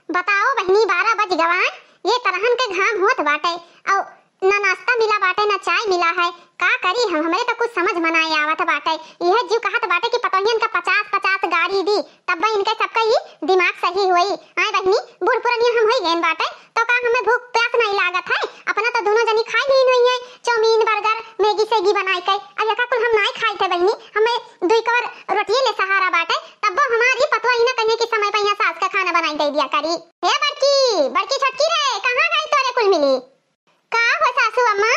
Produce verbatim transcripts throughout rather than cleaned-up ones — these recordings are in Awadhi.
बताओ बहिनी, बारह बज गवा, ये तरहन के घाम होत बाटे, अउ ना नाश्ता मिला बाटे, ना चाय मिला है। का करी हम, हमरे तो कुछ समझ में नाई आवत बाटे। यह जीव कहत बाटे कि पतोहियन का पचास पचास गारी दी, तब इनके सबका ही दिमाग सही होई। आए बहिनी, बूढ़ पुरनिया हम होई गएन बाटे, तो का हमें भूख प्यास नाई लागत है? अपना तो दोनों जनी खाई लीन हुई है, चाउमीन, बर्गर, मैगी सैगी बनाई के। अब यका कुल हम नाई खाई थे बहिनी, हमें दुई कवर रोटिये ले सहारा बाटे, तब्बो हमारी पतोहिया ना कहिए कि समय पे यहाँ सास का खाना बनाई दे दिया करी। हे बड़की, बड़की छोटकी रे, कहाँ गई तोरे कुल मिली? का हो सासू अम्मा?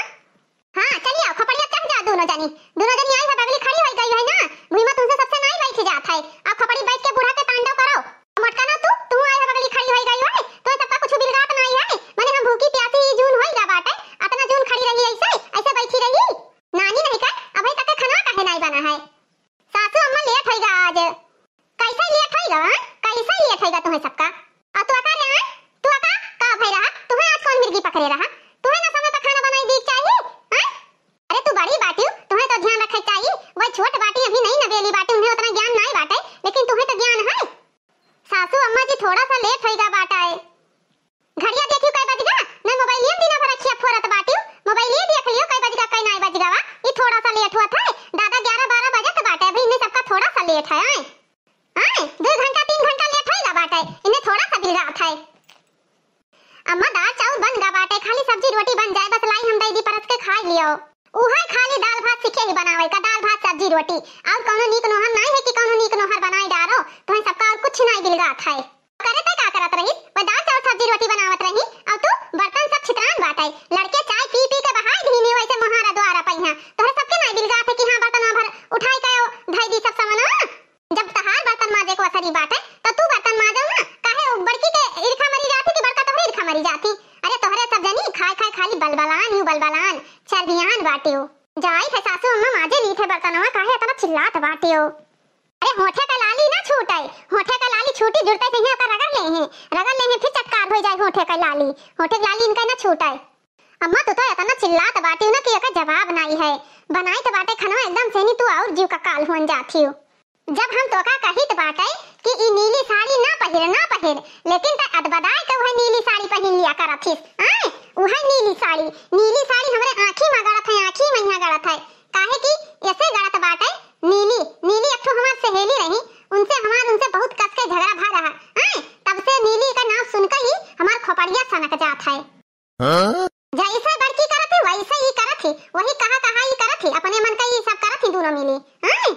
हाँ, चली आओ, खपड़िया चढ़ जाओ दोनों जनी। दोनों जनी आई है, बगली खड़ी होई गई है ना, भुइमा तुमसे सबसे नाई बैठी जात है। आओ खपड़ी बैठ के बूढ़ा के तांडव करो। मोटका ना तू, तू आई है, बगली खड़ी होई गई है, तो सबका कुछ बिलगात नाई है। मने हम भूखी प्यासी ही जून होई गा बाटे, अतना जून खड़ी रही ऐसे, ऐसे बैठी रही। नानी नहीं कर, अभी तक खाना काहे नाई बना है? सासू अम्मा लेट होइगा आज। कैसे लेट होइगा, हाँ? कैसे लेट होइगा तुम्हें सबका? और तू अका रे, हाँ? तू अका का भई रहा? तुम्हें आज कौन मिर्गी पकड़े रहा? तुम्हें ना समय पर खाना बनाई दी चाहिए, हाँ? अरे तू बड़ी बाटियो, तुम्हें तो ध्यान रखे चाहिए। वही छोट बाटी अभी नहीं नवेली बाटी, उन्हें उतना ज्ञान नहीं बाटे, लेकिन तुम्हें तो ज्ञान है। सासू अम्मा जी थोड़ा सा लेट होइगा बाटा है। घड़िया देखियो कै बज गा? मैं मोबाइलिया में दिना भर अखिया फोरत बाटियो, मोबाइलिया देख लियो कै बज गा, कै नाई बज गा वा। ई थोड़ा सा लेट हुआ था, दादा ग्यारह बारह बजत बाटे, अभी इन्हें सबका थोड़ा सा लेट है। आए, आए, दो घंटा तीन घंटा लेट होइगा बाटे, इन्हें थोड़ा सा बिलगात है। अम्मा दाल चाउर बन गा बाटे, खाली सब्जी रोटी बन जाए, बस लाई हम दे दी परस के खाई लियो। उहे खाली दाल भात सीखे ही बनावे का, दाल भात सब्जी रोटी, और कौनो नीक नोहर नाई है कि कौनो नीक नोहर बनाई डारो, तुम्हें सबका और कुछ नाई बिलगात है। करे ते का करत रही? वह दाल चाउर सब्जी रोटी बनावत रही, और तू बर्तन सब छितरान बाटे। लड़के चाय पी पी के बहाई दीनी वैसे मोहारा द्वारा पहिया। तोहरे सबके नाई बिलगात है कि हाँ बर्तन भर उठाई के धई दी सब सामान। जब तहार बर्तन माजे को असरी बाटे, त तू बर्तन माजो ना, काहे उ बड़की के इरखा मरी जाती कि बड़का तोहरे इरखा मरी जाती? अरे तोहरे सब जनी खाए खाए खाली बलबलान यू बलबलान, चर्बियान बाटियो। जाई थे सासू अम्मा माजे ली थे बर्तनवा, काहे इतना चिल्लात बाटियो? अरे होठे का लाली ना छूटे, होठे का लाली छूटी जुड़ते से ही ओकर रगड़ ले हैं, रगड़ ले हैं फिर चटकार हो जाए होठे का लाली, होठे का लाली इनका ना छूटे। अम्मा तू तो इतना चिल्लात बाटियो ना कि ओकर जवाब नाई है, बनाई तो बाटे खनवा एकदम से नहीं तू और जीव का काल हुन जाती हो। जब हम तोका कहित बाटे कि ई नीली साड़ी ना पहिर, ना पहिर, लेकिन तै अदबदाय के उहे नीली साड़ी पहिन लिया करत हिस। आय, उहे नीली साड़ी, नीली साड़ी हमरे आँखी में गड़त है, आँखी में यहाँ गड़त है। काहे कि ऐसे गड़त बाटे, नीली, नीली एक ठो हमार सहेली रही, उनसे हमार, उनसे बहुत कस के झगड़ा भा रहा। आय, तब से नीली का नाम सुन के ही हमार खोपड़िया सनक जात है। हाँ? जैसे बड़की करत ही, वैसे ही करत ही, वही कहा कहा ही करत ही, अपने मन का ही सब करत ही दोनों मिली। हाँ?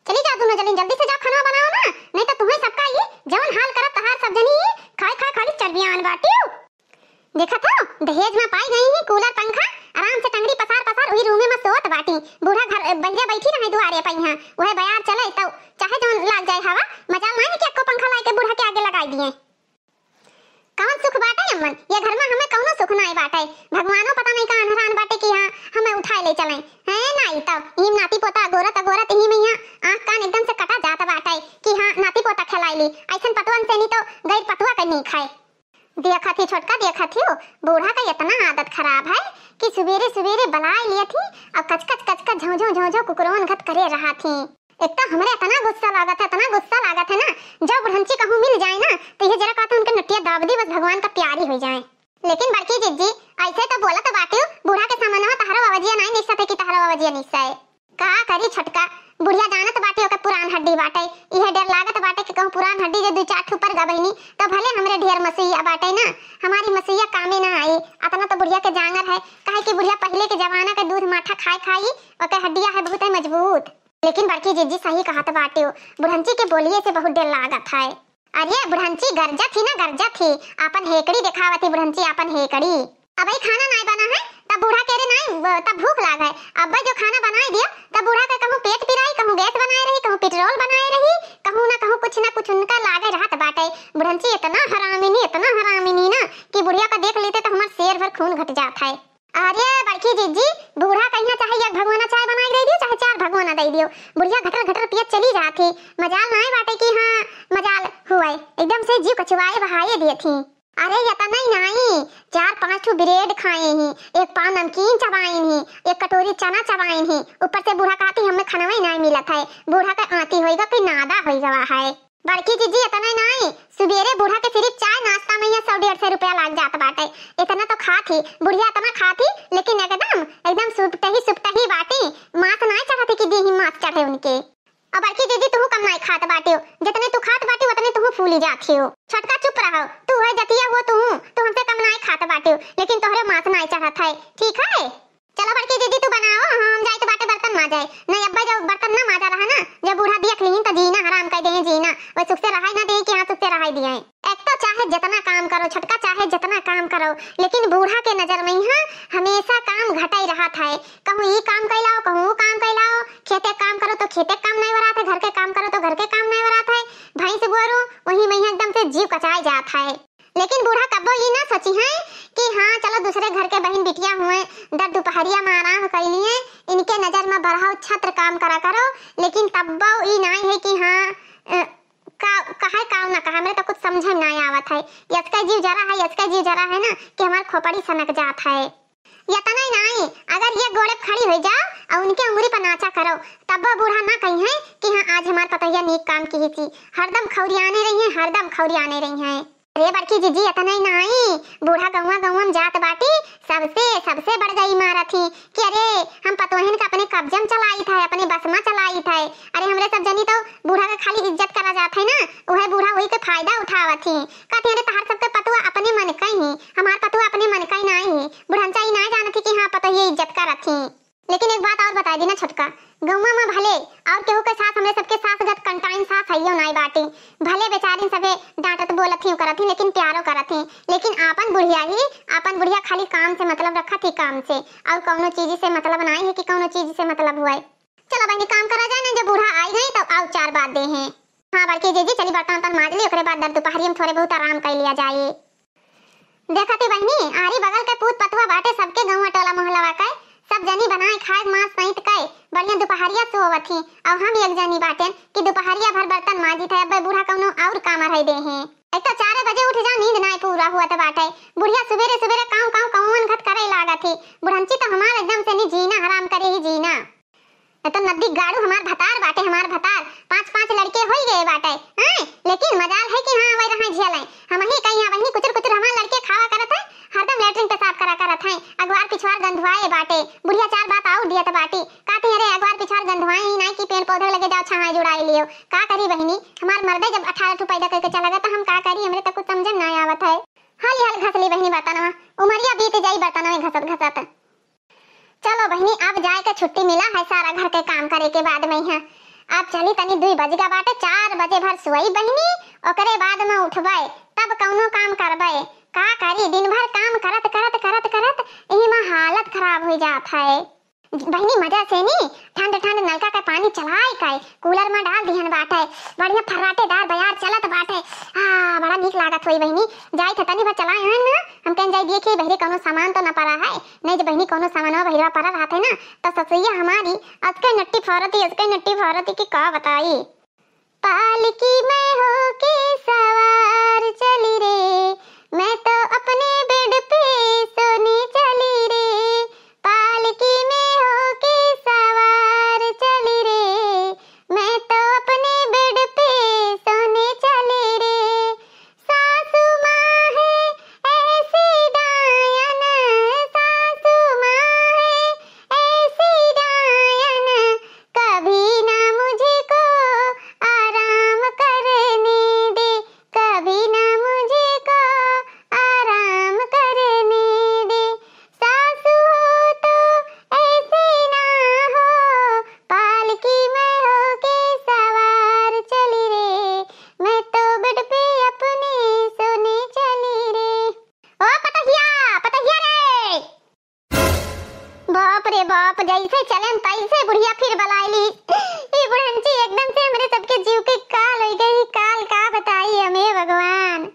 चली जाओ दोनों जनी, जल्दी से जाओ खाना बनाओ ना, नहीं तो तुम्हें सबका ही जवन हाल करत तहार सब जनी खाए खाए खाली चर्बियान बाटियो। देखत हो, दहेज में पाई गई ही कूलर पंखा, आराम से टंगड़ी पसार पसार वही रूमे में सोत बाटी। बूढ़ा घर बहिरे बैठी रहे दुआरे पे यहाँ, वह बयार चले तो चाहे जवन लाग जाए हवा, मजाल नहीं कि अक्को पंखा लाए के बूढ़ा के आगे लगाई दिए। कौन सुख बाटे अम्मन? ये घर में हमें कौनो सुख नाई बाटे। भगवानो पता नहीं का अनहरान बाटे कि हाँ हमें उठाए ले चले। हैं नाई तो ईम नाती पोता अगोरत अगोरत ही में यहाँ आँख कान एकदम से कटा जात बाटे कि हाँ नाती पोता खिलाई ली। ऐसन पतवन से नहीं तो गैर पतवा के नहीं खाए। देखत ही छोटका, देखत ही हो, बूढ़ा का इतना आदत खराब है कि सुबेरे सुबेरे बलाए लिया थी और कचकच कचकच झौझौ झौझौ कुकुरवन घत करे रहा थी। एक तो हमरे इतना गुस्सा लागत है, इतना गुस्सा लागत है ना, जब बुढ़ंची कहूँ मिल जाए ना, तो ये जरा कहते उनके नटिया दाब दी, बस भगवान का प्यारी हो जाए। लेकिन बड़की जिज्जी, ऐसे तो बोलत बाटियो, बूढ़ा के सामने तहरो आवाजिया नहीं निस्सत है कि तहरो आवाजिया निस्सा है। का करी छोटका, बुढ़िया जानत बाटे ओके पुरान हड्डी बाटे, इहे डर लागत बाटे कि कहूँ पुरान हड्डी जे दू चार ठो पर गबैनी, तो भले हमरे ढेर मसुइया बाटे ना, हमारी मसुइया कामे ना आई। अतना तो बुढ़िया के जांगर है, काहे कि बुढ़िया पहले के जमाना के दूध माठा खाए खाई, ओके हड्डिया है बहुत है मजबूत। लेकिन बड़की जिज्जी सही कहत बाटियो, बुढ़ंची के बोलिए से बहुत डर लागत है। अरे बुढ़ंची गरजत ही ना, गरजत ही, आपन हेकड़ी देखावत ही बुढ़ंची, आपन हेकड़ी। अबे खाना नाई बना है, तब बूढ़ा के रे नाई, ब-, तब भूख लाग है। अबे जो खाना बनाए दियो, तब बूढ़ा के कहूँ पेट पिराई, कहूँ गैस बनाए रही, कहूँ पेट्रोल बनाए रही, कहूँ ना कहूँ कुछ ना कुछ उनका लागे रहत बाटे। बुढ़ंची इतना हरामिनी, इतना हरामिनी ना कि बुढ़िया का देख लेते तो हमार शेर भर खून घट जात है। अरे बड़की जिज्जी, बूढ़ा कहिया चाहे एक भगवाना चाय बनाई दे दियो, चाहे चार भगवाना दे दियो, बुढ़िया घटर घटर पियत चली जात ही। मजाल नाई बाटे कि हाँ मजाल हुए, एकदम से जीव कचुआए बहाए दिए थी। अरे इतना ही नाई, चार पाँच ठो ब्रेड खाए ही, एक पाव नमकीन चबाइन ही, एक कटोरी चना चबाइन ही, ऊपर से बूढ़ा कहती हमें खनवे नाई मिलत है। बूढ़ा का आती होइगा कि नादा होइगा है। बड़की जिज्जी इतना ही नाई, सुबेरे बूढ़ा के सिर्फ चाय नाश्ता डेढ़ सौ रुपया लाग जात बाटे। इतना तो खात ही, बुढ़िया इतना खात ही, लेकिन एकदम, एकदम सुपटही, सुपटही बाटी। मांस नाय चढ़त ही कि देही मांस चढ़े उनके। अब बड़की जीजी, तुहू कम नाय खात बाटियो, जितने तू खात बाटियो, उतने तुहू फूली जात हियो। छोटका चुप रहो, तू है जतिया हुआ, तुहू, तू हमसे कम नाय खात बाटियो, लेकिन तोहरे मांस नाय चढ़त है, ठीक है? चलो बड़की जीजी, तू बनाओ, हम जाइत बाटे बर्तन माजे। नहीं, अब्बा जब बर्तन ना माजा रहा ना, जब बूढ़ा देख लीन तो जीना हराम कर दे, जीना, वो सुख से रहाई ना दे कि हाँ सुख से रहाई दिए। एक तो चाहे जितना काम करो छोटका, चाहे जितना काम करो, लेकिन बूढ़ा के नजर में यहाँ हमेशा काम घटाई रहत है। कहूँ ई काम कैलाओ, कहूँ ऊ काम कैलाओ, खेते काम करो तो खेते काम नहीं बरात है, घर के काम करो तो घर के काम नहीं बरात है। भैंस गोरू वही में एकदम से जीव कचाए जात है। लेकिन बूढ़ा कब्बो ई ना सोची हैं कि हाँ चलो दूसरे घर के बहिन बिटिया हुए, दर दुपहरिया में आराम कर लिए, इनके नजर में बरहौ छत्र काम करा करो। लेकिन तब्बो ई नाई है कि हाँ, अ, का, कहे का ना कहे, हमरे तो कुछ समझे में नाई आवत है। यसका जीव जरा है, यसका जीव जरा है ना कि हमार खोपड़ी सनक जात है। यतना ही नाई, अगर ये गोड़े पे खड़ी हो जाओ और उनके उंगली पर नाचा करो, तब्बो बूढ़ा ना कही है कि हाँ आज हमार पतोहिया नीक काम की थी। हरदम खौरियाने रही है, हरदम खौरियाने रही है। अरे बड़की जीजी, इतना ही नाई, बूढ़ा गौवा गौवा में जात बाटी, सबसे, सबसे बढ़ गई मारत ही कि अरे हम पतोहन का अपने कब्जे में चलाइत है, अपने बस में चलाइत है। अरे हमरे सब जनी तो बूढ़ा का खाली इज्जत करा जात है ना, उहे बूढ़ा वही के फायदा उठावत ही। कहती अरे तहार सबके पतुआ अपने मन का ही, हमार पतुआ अपने मन का ही नाई ही। बुढ़नचा ही ना जानत ही कि हाँ पतोहिए इज्जत करत ही। लेकिन एक बात और बताई दी ना छोटका, गौवा में भले और केहू के सास, हमरे सबके सास गत कंटाइन सास हइयो नाई बाटी, भले बेचारिन सभे डांटत बोलत ही करत ही, लेकिन प्यारो करत ही। लेकिन आपन बुढ़िया ही, आपन बुढ़िया खाली काम से मतलब रखत ही, काम से, और कौनो चीज से मतलब नाई है कि कौनो चीज से मतलब हुए। चलो बहनी काम करा जाए ना, जब बूढ़ा आई गई तब आओ चार बात दे हैं। हाँ बड़की जीजी चली बर्तन उर्तन माज ली, ओकरे बाद दर दुपहरिया में थोड़े बहुत आराम कर लिया जाए। देखत ही बहिनी, आरी बगल के पूत पतुआ बाटे, सबके गौवा टोला मोहल्ला के सब जनी बनाए खाए मांस सैंत के बढ़िया दुपहरिया सोवत ही। अब हम एक जनी बाटेन कि दुपहरिया भर बर्तन मांजित है, अब्बे बूढ़ा कौनो और काम रह दे हैं। एक तो चारे बजे उठ जाओ, नींद नाय पूरा हुआ तो बाटे। बुढ़िया सुबेरे सुबेरे काऊ काऊ कौन घट करे लागत ही। बुढ़ंची तो हमार एकदम से नी जीना हराम करे ही जीना। ये तो नद्दी गाड़ू हमार भतार बाटे, हमार भतार। पांच पांच लड़के होई गए बाटे, हैं? लेकिन मजाल है कि हाँ, वही रहा झेले। हम ही कहीं यहाँ वही कुचुर कुचुर हमार लड़के खावा करत है, हरदम लेटरिन पेशाब करा करत है। अगवार पिछवार गंधुआए बाटे। बुढ़िया चार बात आऊ दियत बाटी। कहते हैं, "अरे अगवार पिछवार गंधुआए ही नाई कि पेड़ पौधे लगे जाओ, छावाए जुड़ाए लियो।" का करी बहिनी, हमार मर्दे जब अठारह ठो पैदा करके चला गया तो हम का करी, हमरे तो कुछ समझे में ना आवत है। हाली हाल घस ली बहिनी बर्तनवा, उमरिया बीत जाई बर्तनवा घसत घसत। चलो बहिनी, अब जाए के छुट्टी मिला है सारा घर के काम करे के बाद में है। अब चली तनी दुई बज गा बाटे, चार बजे भर सोई बहिनी, ओकरे बाद में उठबे, तब कौनो काम करबे। का करी, दिन भर काम करत करत करत करत यही में हालत खराब हो जात है। बहिनी मजा से नी ठंड ठंड नलका के पानी चलाई के कूलर में डाल दिहन बाटे, बढ़िया फर्राटेदार बयार चलत बाटे। आ, बड़ा नीक लागत होई बहिनी। जाई थे तनी भर चलाए हैं ना, हम कहीं जाई देखिए बहिरे कौनो सामान तो ना पड़ा है। नहीं जे बहिनी कौनो सामानवा बहिरवा पड़ा रहत है ना, तो ससुइया हमारी असके नट्टी फौरती, असके नट्टी फौरती कि का बताई। पालकी में होके सवार चली रे, मैं तो अपने बेड पे सोने चली रे। पालकी में होके सवार चली रे, मैं तो अपने बेड पे सोने चली रे। सासू माँ है ऐसी डायन, सासू माँ है ऐसी डायन, कभी ना मुझको आराम करने दे, कभी ना मुझको आराम करने दे। सासू हो तो ऐसे ना हो, पालकी में होके सवार चली रे, मैं तो बेड पे अपने सोने चली रे। ओ पतोहिया, पतोहिया रे। बाप रे बाप, जैसे चलेन तैसे बुढ़िया फिर बलाइली। ई बुढ़ंची एकदम से हमरे सबके जीव के काल होइ गई, काल का बताई हमें भगवान।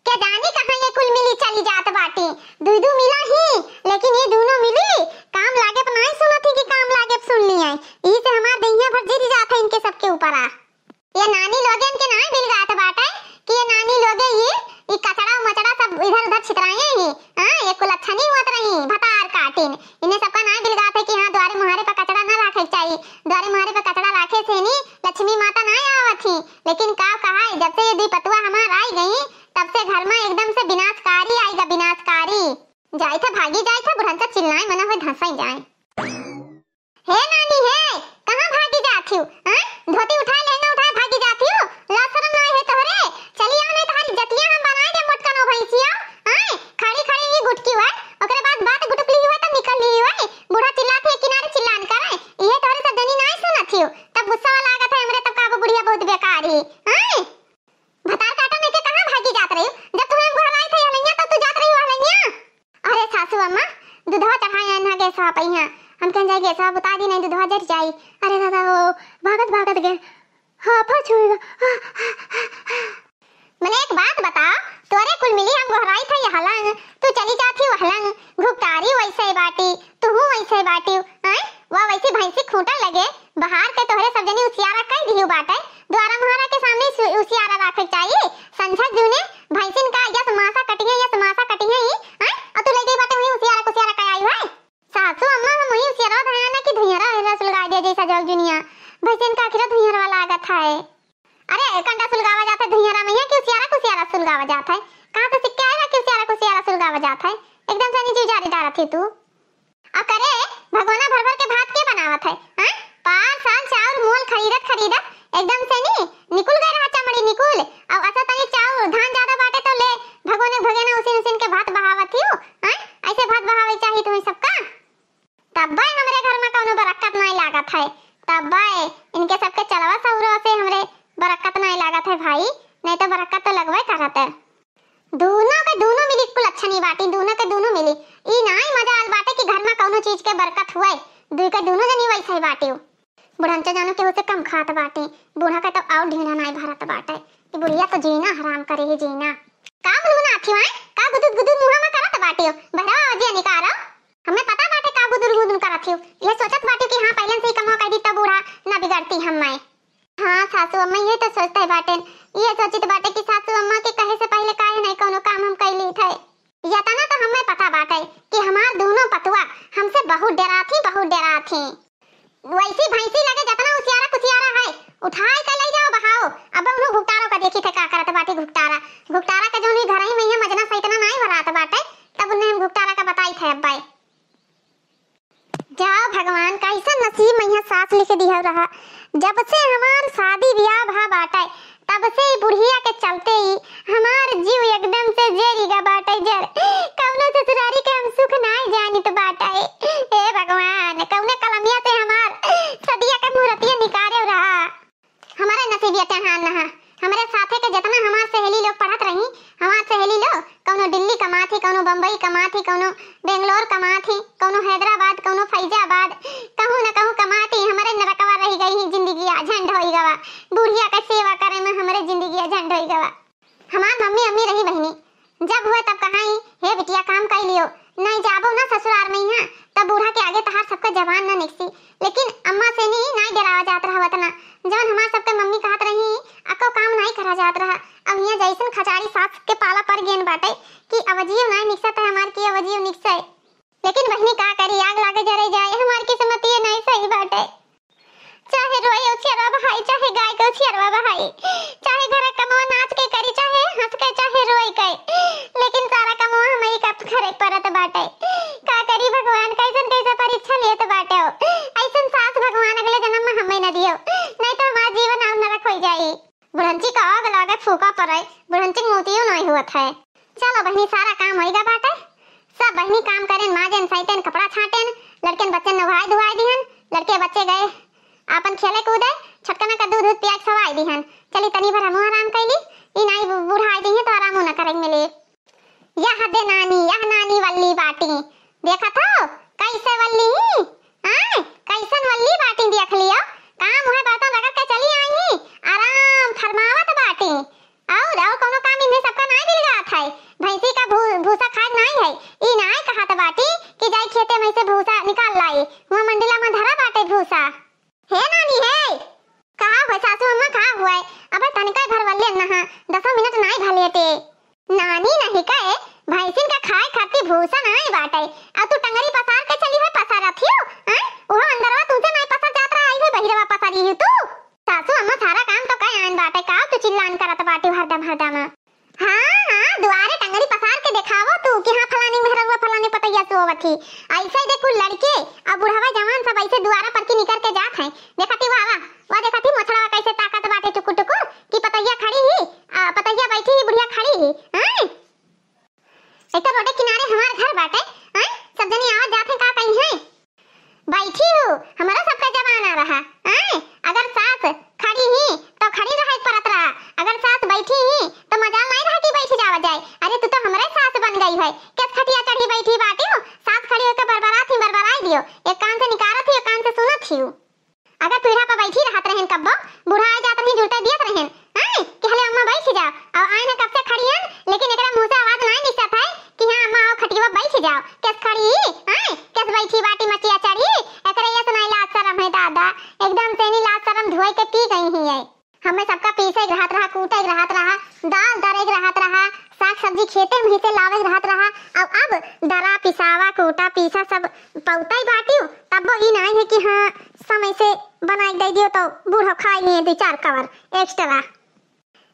क्या जानी कहाँ ये कुल मिली चली जात बाटी। दुई दू मिला ही, लेकिन ये दोनों मिली काम लागे पर नाई सुनत ही कि काम लागे पर सुन लिया। यही से हमार दहिया भर जिर जात है इनके सबके ऊपर आ। ये नानी लोगन के नाई बिलगात बाटे कि ये नानी लोगे ये, ई कचड़ा मचड़ा सब इधर उधर छितराए ही। हाँ, ये कुल अच्छा नहीं हुआ रही, भतार काटिन। इन्हें सबका नाई बिलगात है कि हाँ, द्वारे मुहारे पर कचड़ा ना राखे के चाहिए। द्वारे मुहारे पर कचड़ा राखे से नी लक्ष्मी माता ना आवत ही। लेकिन का कहा है, जब से ये दुई पतुआ हमार आई गई, तब से घर में एकदम से विनाशकारी जाई थे, भागी जाई थे, बुढ़ंचा चिल्लाए मना होए धंसाई जाए। हे नानी हे, कहाँ भागी जात हिउ? हैं? धोती उठाए, लहंगा उठाए भागी जात हिउ? लाज शरम नाई है तोहरे? चली आओ, नहीं तोहरी जतिया हम बनाए दे मोटकनो भैंसिया। हैं? खड़ी खड़ी ही गुटकी हुए, ओकरे बाद बात गुटुक ली हुए तब निकल ली हुए। बूढ़ा चिल्लात है किनारे चिल्लान करे। इहे तोहरे सब जनी नाई सुनत हिउ। तब गुस्सा वाला लागत है हमरे, तब का बुढ़िया बहुत बेकार ही। हैं? भतार काटा में के कहाँ भागी जात रही? जब तुम्हें हम घर आई थे हलैया तब तू जात रही हलैया। अरे सासू अम्मा, दूधवा चढ़ाए हैं ना गैसवा पइहा। हम कहन जाई गैसवा बुता दी, नहीं दूधवा जर जाई। अरे दादा हो, भागत भागत गए। हाँ, फच होएगा। हाँ, हाँ, हाँ, हाँ। मने एक बात बताओ, तोरे कुल मिली हम गोहराई थे ये हलंग, तू चली जात ही वहलंग, घुघटारी वैसे बाटी, तुहू वैसे बाटी, हैं? वह वैसी भैंसी खूंटे लगे, बहार के तोहरे सब जनी उसियारा कई दिहु बाटे, द्वारा मुहारा के सामने सु-, उसियारा राखे के चाही। संझक जूने भैंसिन का यस मासा कटिहे, यस मासा कटिहे ही, हैं? और तू ले गई बाटे वही उसियारा कुसियारा का आई है। सासू अम्मा हम वही उसियारा धयाना की धुइयारा हेरा सुलगाई दे जैसा जग जुनिया। भैंसिन का आखिर धुइयारा लागत है। अरे कंडा सुलगावा जात है धुइयारा में, यहाँ की उसियारा कुसियारा सुलगावा जात है। कहाँ से सिक्के आया कि उसियारा कुसियारा सुलगावा जात है? एकदम से नहीं जीव जारी डालत है तू। अब करे, भगोना भर भर के भात के बनावत है, हाँ? पार साल चाउर मोल खरीदत खरीदत एकदम से नी निकुल गए रहा चमड़ी निकुल। अब असा तनी चाउर धान ज्यादा बाटे तो ले भगोने भगेना उसिन उसिन के भात बहावत हियो, हाँ? ऐसे भात बहावे चाही तुम्हें सबका। तब्बे हमरे घर में कौनो बरक्कत नाई लागत है, तब्बे इनके सबके चलवा सौरवा से हमरे बरक्कत नाई लागत है भाई, नहीं तो बरक्कत तो लगवे करत है। दूनो के दूनो मिली कुल अच्छा नहीं बाटी, दूनो के दूनो मिली। ई नाई मजा आल बाटे कि घर में कौनो चीज के बरकत हुए, दुई के दूनो जनी वैसे ही बाटी। बुढ़ंचा जानो केहू से कम खात बाटी, बूढ़ा के तो और ढीढ़ा नाई भरत बाटे। ई बुढ़िया तो जीना हराम करे ही जीना। का मुनमुना आथी वाए? का गुदुद गुदुद मुहा में करत बाटी? बहरा आवाजिया निकारो। हमें पता बाटे का गुदुर गुदुर करत हियो। ये सोचत बाटी कि हाँ पहले से ही कमवा कह दी तो बूढ़ा ना बिगड़ती हम मैं। हाँ सासू अम्मा, ये तो सोचते बाटेन, ये सोचित बाटे कि सासू अम्मा के कहे से पहले काहे नहीं कौनो काम हम कैली थे। यतना तो हमें पता बाटे कि हमार दोनों पतुआ हमसे बहुत डरात ही, बहुत डरात ही। वैसी भैंसी लगे जतना उसियारा कुसियारा है, उठाए के ले जाओ बहाओ। अब उन्हों घुघटारो का देखी थे का करत बाटे घुघटारा। घुघटारा के जौन ही घर ही में ये मजना सैतना नाई भरात बाटे, तब उन्हें हम घुघटारा का बताई थे अब्बाई। जाओ भगवान, कैसन नसीब में यहाँ सास लिख दिया रहा। जब से हमार शादी ब्याह भा बाटे, तब से ई बुढ़िया के चलते ही हमार जीव एकदम से जरी गा बाटे जर। कौनो ससुरारी के हम सुख नाय जानित बाटे। हे भगवान, कौने कलमिया से हमार सदिया के मूर्तिया निकारे रहा। हमारे नसीबिया चढ़ान नहा। हमरे साथे के जितना हमार सहेली लोग पढ़त रही, हमार सहेली लोग कौनो दिल्ली कमात ही, कौनो बम्बई कमात ही, कौनो बेंगलोर कमात ही, कौनो हैदराबाद, कौनो फैजाबाद, कहूँ न कहूँ कमात ही। हमरे नरकवा रह गई ही जिंदगिया झंड होई गवा। बुढ़िया के सेवा करे में हमरे जिंदगिया झंड होई गवा। हमार मम्मी अम्मी रही बहिनी, जब हुए तब कहाई, "हे बिटिया, काम कर लियो, नहीं जाबो ना ससुरार में यहाँ, तब बूढ़ा के आगे तहार सबका जबान ना निकसी।" लेकिन अम्मा से नहीं, नहीं डरावा जात रहा वतना। जवन हमार सबके मम्मी कहत रही, अको काम नहीं करा जात रहा। अब यहाँ जैसन खचारी सास के पाला पर गेन बाटे कि अवजियो नहीं निकसत है हमार, कि अवजियो निकसे। लेकिन बहिनी का करी, आग लागे जरे जाए, हमार किस्मत ये नहीं सही बाटे। चाहे रोए उछियरवा बहाई, चाहे गाय के उछियरवा बहाई, चाहे घर कमवा नाच के करी, चाहे हंस के, चाहे रोए के, लेकिन सारा कमवा हमही का करे परत बाटे। का करी भगवान, कैसन कैसे परीक्षा लेत बाटे हो। ऐसन सास भगवान अगले जन्म में हमें न दियो, नहीं तो हमार जीवन और नरक हो जाई। बुढ़ंची का आग लागे फूका पड़े, बुढ़ंची के मोतियो नहीं हुआ था। चलो बहिनी, सारा काम होइगा बाटे। सब बहिनी काम करेन, माजेन, सैतेन, कपड़ा छाटेन, लड़केन बच्चन नहाए धुआए दिहन, लड़के बच्चे गए आपन खेले कूदे, छोटकना का दूध दूध पिया के सवाई दिहन। चली तनी भर हमहू आराम कैली, ई नाई बू-, बूढ़ा आई दिहे तो आरामो न करे मिले। यह दे नानी, यह नानी वल्ली बाटी, देखत हो कैसे वल्ली ही? आय, कैसन वल्ली बाटी देख लियो, काम हुए बर्तन रगड़ के चली आई ही, आराम फरमावत बाटी। और, और कौनो काम इन्हें सबका नाय मिल जात है। भैंसी का भू-, भूसा खाए नाय है। ई नाय कहत बाटी कि जाई खेते में से भूसा निकाल लाई। हुआ मंडिला में धरा बाटे भूसा। हे नानी हे, का हुआ सासू अम्मा, का हुआ? अबे तनिका घर वाले नहा, दसों मिनट नाय भलेटे। नानी नहीं कहे, भैंसिन का खाए खातिर भूसा नाय बाटे। आ तू टंगरी पसार के चली है, पसारत हियो, हैं? उहो अंदरवा तुमसे नाय पसर जात रहा, आई है बहिरवा पसरी ही तू। सासू अम्मा सारा काम तो कह आन बाटे, का तू चिल्लान करत बाटी हरदम हरदम? हाँ, हाँ, दुआरे टंगरी पसार के देखावो तू कि हाँ फलानी मेहररुआ फलानी वथी। ऐसे देखू लड़के अउ बुढ़वा जवान सब ऐसे दुआरा पर की निकर के जात हैं। देखती वाह वाह, वाह देखती मोछड़वा कैसे ताकत बाटे टुकुर टुकुर कि पतैया खड़ी ही, आ, पतैया बैठी ही, बुढ़िया खड़ी ही। हैं? एक तो रोडे किनारे हमार घर बाटे, हैं? सब जनी आवत जात हैं, का कही हैं? बैठी हूँ, हमारा सबका जमाना रहा, हैं? अगर सास खड़ी ही तो खड़ी रहे परत रहा, अगर सास बैठी ही तो मजाल नहीं रहा कि बैठ जावा जाए। अरे तू तो हमरे सास बन गई है, केस खटिया चढ़ी बैठी बाटी हो, सास खड़ी होके बरबरात ही बरबराई दियो, एक कान से निकारत ही, एक कान से सुनत ही। अगर पीढ़ा पर बैठी रहत रहन कब्बो, बूढ़ा आ जात रही जुलते दियत रहन, हैं? कि हले अम्मा बैठ जाओ, और आए ना कब से खड़ी हन, लेकिन एकरा मुंह से आवाज नहीं निकलत है कि हाँ अम्मा आओ खटिया बैठ जाओ। केस खड़ी, हैं? केस बैठी बाटी मचिया चढ़ी, एकरे ये सुनाई लाज शरम है दादा, एकदम से नी लाज शरम धोए के पी गई ही है। हमें सबका पीसे के रहत रहा, कूटे के रहत रहा, दाल दरे के रहत रहा, साग सब्जी खेते में से लावे के रहत रहा। अब, अब दरा पिसावा, कूटा पीसा सब पौता ही बाटियो, तब वो ई नहीं है कि हाँ समय से बनाई दे दियो तो बूढ़ो खाई लिए दो चार कवर एक्स्ट्रा।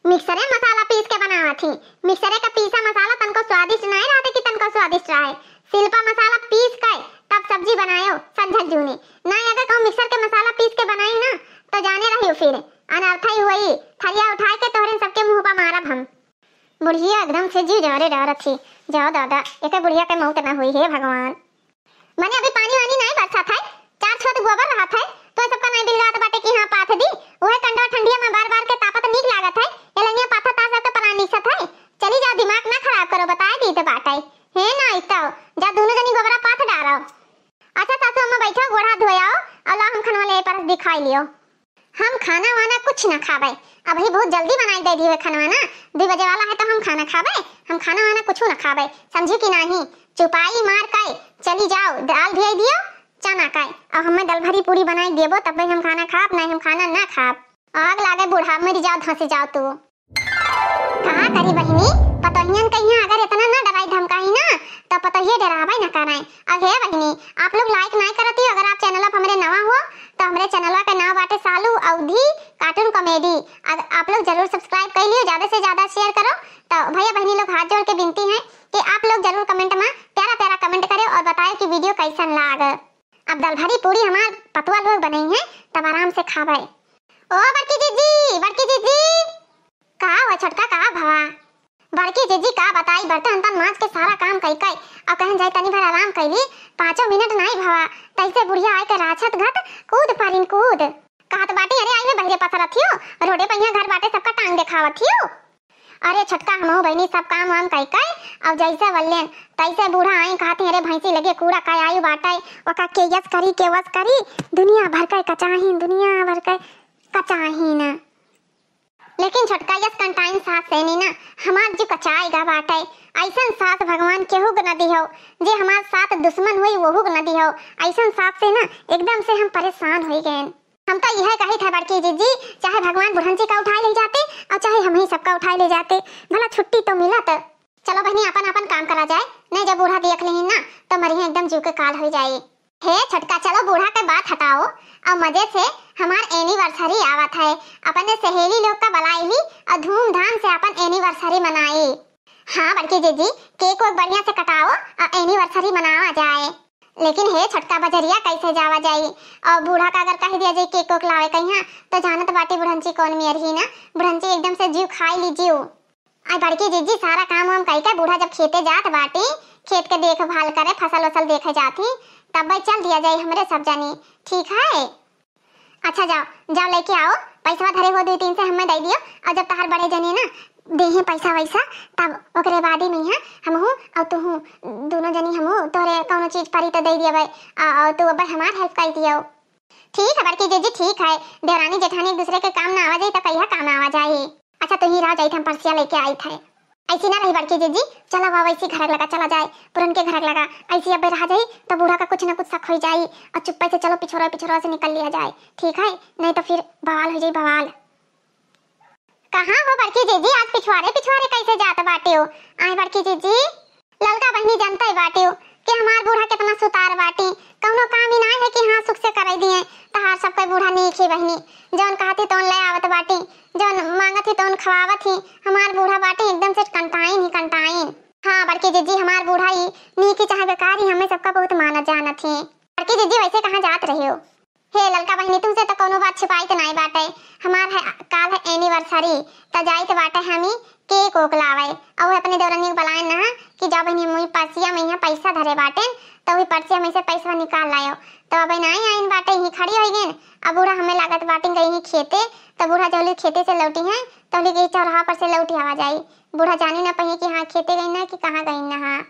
मिक्सरे मसाला पीस के बनावत ही, मिक्सरे का पीसा मसाला तनको स्वादिष्ट नहीं रहते कि तनको स्वादिष्ट रहे। सिलपा मसाला पीस के तब सब्जी बनायो संझक जूने। नहीं अगर कहूँ मिक्सर के मसाला पीस के बनाई ना तो जाने रहियो फिर अनर्था ही हुई, थरिया उठाए के तोहरे सबके मुंह पर मारब हम। बुढ़िया एकदम से जीव जरे डरत ही। जाओ दादा, एके बुढ़िया के मौत ना हुई, हे भगवान। मने अभी पानी वानी नहीं बरसत है, चार छोट गोबर रहत है, तो सबका नहीं बिलगात बाटे कि हाँ पाथ दी। वह कंडवा ठंडिया में बार बार के तापत नीक लागत है, ये लइया पाथा तार सबके परान निकसत है। चली जाओ, दिमाग ना खराब करो, बताए दी तो बाटे। हे ना इताओ, जा दोनों जनी गोबरा पाथ डारो। अच्छा सासू अम्मा बैठो, गोड़ हाथ धोए आओ, और ला हम खनवा ले परस दिखाई लियो। हम खाना वाना कुछ ना खाबे, अबही बहुत जल्दी बनाई दे दिए खाना वाना, दो बजे वाला है तो हम खाना खाबे, हम खाना वाना कुछ ना खाबे, समझी कि नहीं? चुपाई मार के चली जाओ, दाल भियाई दियो चना के, और हमें दाल भरी पूरी बनाई देबो तब हम खाना खाब, नहीं हम खाना ना खाब। आग लागे बूढ़ा, मरी जाओ, धंसी जाओ तू। का करी बहिनी, पतोहियन के यहाँ अगर इतना ना डराई धमकाई ना, तो पतोहिए डरावे ना कराए। अब हे बहिनी, आप लोग like नहीं करती हो, अगर आप channel पर हमरे नवा हो, तो हमरे channel के नाम बाटे सालू अवधी cartoon comedy। अगर आप लोग जरूर subscribe कर लियो, ज्यादा से ज्यादा share करो। तो भैया बहिनी लोग हाथ जोड़ के विनती है कि आप लोग जरूर comment में प्यारा प्यारा comment करें और बताएं कि video कैसन लाग। अब दाल भरी पूरी हमार पतुआ लोग बनई है, तब आराम से खाबे। ओ बड़की जीजी, बड़की जीजी। का हुआ छोटका, का भवा? बड़की जीजी का बताई, बर्तन तन मांज के सारा काम कई कई, और कहन जाई तनी भर आराम कई ली, पाँचों मिनट नाई भवा, तैसे बुढ़िया आए के राछत घट कूद पारिन कूद। कहत बाटी, अरे आई में बहरे पसरत हियो, रोडे पहिया घर बाटे सबका टांग देखावत हियो। अरे छोटका, हमहू बहिनी सब काम वाम कई कई, और जैसे वल्लेन तैसे बूढ़ा आई कहती, अरे भैंसी लगे कूड़ा का आयु बाटे, ओका के यस करी, के वस करी, दुनिया भर के कचाहीन, दुनिया भर के कचाहीन। लेकिन छोटका यस कंटाइन सास से नी ना, हमार जो कचाएगा बाटे, ऐसन सास भगवान केहू के न दिहो, जे हमार साथ दुश्मन होई वहू के न दिहो, ऐसन सास से ना एकदम से हम परेशान होई गए। हम तो यह कही था बड़की जीजी, चाहे भगवान बुढ़ंची का उठाए ले जाते और चाहे हम ही सबका उठाए ले जाते, भला छुट्टी तो मिलत। चलो बहनी, अपन अपन काम करा जाए, नहीं जब बूढ़ा देख लेही ना तो मरिहे एकदम जीव के काल हो जाए। हे छोटका, चलो बूढ़ा के बात हटाओ, अब मजे से हमार anniversary आवत है, अपने सहेली लोग का बुलाई ली और धूमधाम से अपन anniversary मनाई। हाँ बड़की जीजी, cake वेक बढ़िया से कटाओ और anniversary मनावा जाए। लेकिन हे छोटका, बजरिया कैसे जावा जाई? और बूढ़ा का अगर कह दिया जाए cake वेक लावे कहिया, तो जानत बाटी बुढ़ंची कौन मेर ही ना, बुढ़ंची एकदम से जीव खाई ली जीव। आई बड़की जीजी, सारा काम वाम कई के बूढ़ा जब खेते जात बाटी, खेत के देखभाल करे, फसल वसल देखे जाती, तब भाई चल दिया जाए हमरे सब जनी, ठीक है? अच्छा जाओ, जाओ लेके आओ, पैसवा धरे हो दो तीन से हमें दे दियो, और जब तहार बड़े जनी ना देहे पैसा वैसा, तब ओकरे बादी में है हमहू और तुहू दोनों जनी हमहू तोहरे कौनो चीज परी तो दे दियबे, आ, और तू अब हमार help कर दियो। ठीक है बड़की जीजी, ठीक है, देवरानी जेठानी एक दूसरे के काम ना आवा जाए तो कहिया काम आवा जाए। अच्छा, तू ही रह जाइत, हम परसिया लेके आइत है। ऐसी ना रही बड़की जीजी, चला वा वैसी घरक लगा चला जाए, पुरन के घरक लगा। ऐसी अब रह जाई तो बूढ़ा का कुछ ना कुछ शक हो जाई, और चुप्पे से चलो पिछोरा पिछोरा से निकल लिया जाए, ठीक है? नहीं तो फिर बवाल हो जाई बवाल। कहाँ हो बड़की जीजी, आज पिछवारे पिछवारे कैसे जात बाटे हो? आए बड़की जीजी, ललका बहिनी जानते बाटे हो कि हमार बूढ़ा कितना सुतार बाटी, कौनो काम ही ना है कि हाँ सुख से करे दिए। तहार सबके बूढ़ा नीक ही बहिनी, जौन कहत ही तौन ले आवत बाटी, जौन मांगत ही तौन खवावत ही। हमार बूढ़ा बाटी एकदम से कंटाइन ही कंटाइन। हाँ बड़की जिज्जी, हमार बूढ़ा ई नीक ही चाहे बेकार ही, हमें सबका बहुत मानत जानत ही। बड़की जिज्जी, वैसे कहाँ जात रही हो? हे ललका बहिनी, तुमसे तो कौनो बात छिपाई तो नाई बाटे। हमार है, काल है anniversary, त जाइत बाटे हमी cake ओक लावे। अउ अपने देवरनिया के बलायन ना कि जाओ बहिनी, हम वही पर्सिया में यहाँ पैसा धरे बाटेन, त वही पर्सिया में से पैसा निकाल लायो। त अब नाई आइन बाटे, यहीं खड़ी होइ गइन। अब बूढ़ा हमें लागत बाटे गई ही खेते, त बूढ़ा जौली खेते से लौटी हैं, तौली गई चौराहा पर से लौटी आवा जाई। बूढ़ा जानी ना पहिए कि हाँ खेते गई ना कि कहाँ गई ना। हाँ,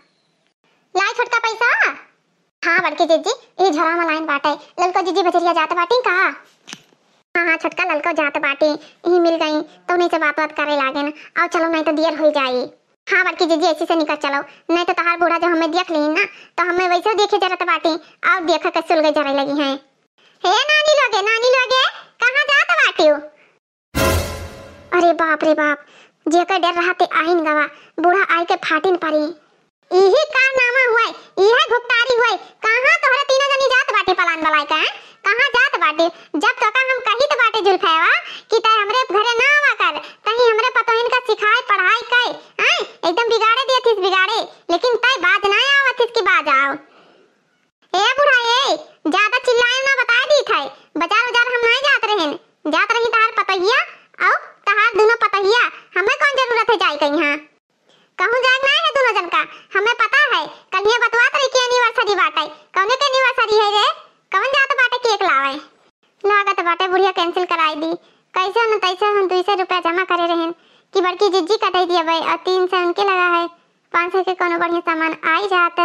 लाई छोटका पैसा। हाँ बड़की जिज्जी, ई झोरा में लाइन बाटे। ललको जिज्जी बजरिया जात बाटी का? हाँ हाँ छोटका, ललको जात बाटी, यहीं मिल गई, तो उन्हीं से बात बात करे लागेन। आओ चलो, नहीं तो दियर हो जाई। हाँ बड़की जिज्जी, ऐसी से निकल चलो, नहीं तो तहार बूढ़ा जो हमें देख ली ना, तो हमें वैसे देखे जरत बाटी, और देख के सुलगे जरे लगी हैं। हे नानी लोगे, नानी लोगे, कहाँ जात बाटी? अरे बाप रे बाप, जेकर डर रहा ते आइन गवा, बूढ़ा आई के फाटिन परी। इही कारनामा हुए, इहे घुपतारी हुए। कहाँ तोहरे तीनों जनी जात बाटे पलान बलाय का, हैं? कहाँ जात बाटे? जब तोका हम कहित बाटे जुल्फैवा कि तै हमरे घरे ना आवा कर, तहीं हमरे पतोहिन का सिखाए पढ़ाई कै, हैं? एकदम बिगाड़े दिया थिस बिगाड़े, लेकिन तै बाज ना आवत थिस कि बाज आओ। ए बूढ़ा ए, ज्यादा चिल्लाए ना, बताए दीत है, बाजार उजार हम नाई जात रहेन, जात रही तहार पतोहिया अउ तहार दुनो पतोहिया, हमें कौन जरूरत है जाए कहीं? हाँ, कहूँ जाए ना है दुनो जन का, हमें पता है, कल ये बतवात रही कि anniversary बाटे। कौने के anniversary है रे? कौन जात बाटे cake लावे? लागत बाटे बुढ़िया cancel कराई दी, कैसे न तैसे हम दुई सौ रुपया जमा करे रहेन कि बड़की जिज्जी का दे दिया भाई, और तीन सौ उनके लगा है, पाँच सौ के कोनो बढ़िया सामान आई जात।